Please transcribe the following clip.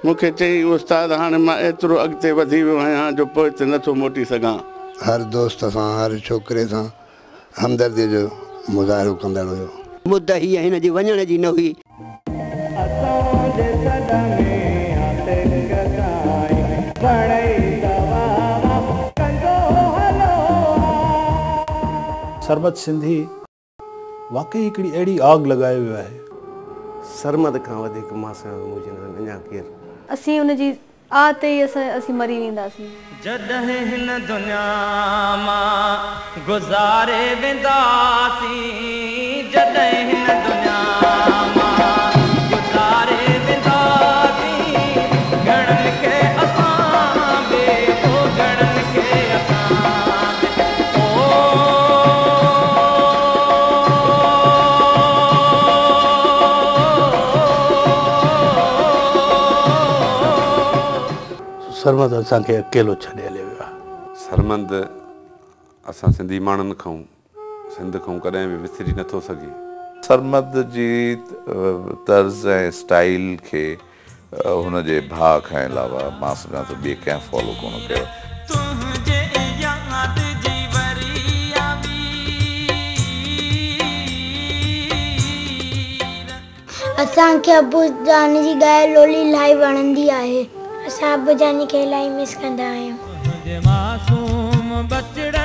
मूंखे चयईं, उस्ताद, हाणे मां एतिरो अॻिते वधी वियो आहियां जो पोइ ते नथो मोटी सघां। हर दोस्त सां, हर छोकिरे सां हमदर्दी जो मुज़ाहिरो कंदड़ हुयो। मुद हीअ हिन जी वञण जी न हुई। सरमद सिंधी वाकई हिकिड़ी अहिड़ी आग लॻाए वियो आहे। सरमद खां वधीक मां सां मुंहिंजे अञा केरु। असीं हुनजी आ ते ई असीं मरी वेंदासीं। जॾहिं हिन दुनिया मां गुज़ारे वेंदासीं, जॾहिं हिन दुनिया मां गुज़ारे वेंदासीं, गणनि खे असां बि, ओ गणनि खे असां बि, ओ सरमद असांखे अकेलो छॾे हले वियो आहे। सरमद असां सिंधी माण्हुनि खां, सिंध खां कॾहिं बि विसरी नथो सघे। सरमद जी तर्ज़ ऐं स्टाइल खे हुनजे भाउ खां अलावा मां सम्झां थो ॿिए कंहिं फॉलो कोन कयो। असांखे अबू जान जी ॻायल लोली इलाही वणंदी आहे। असां अबू जानी खे इलाही मिस कंदा आहियूं। मासूम बचड़नि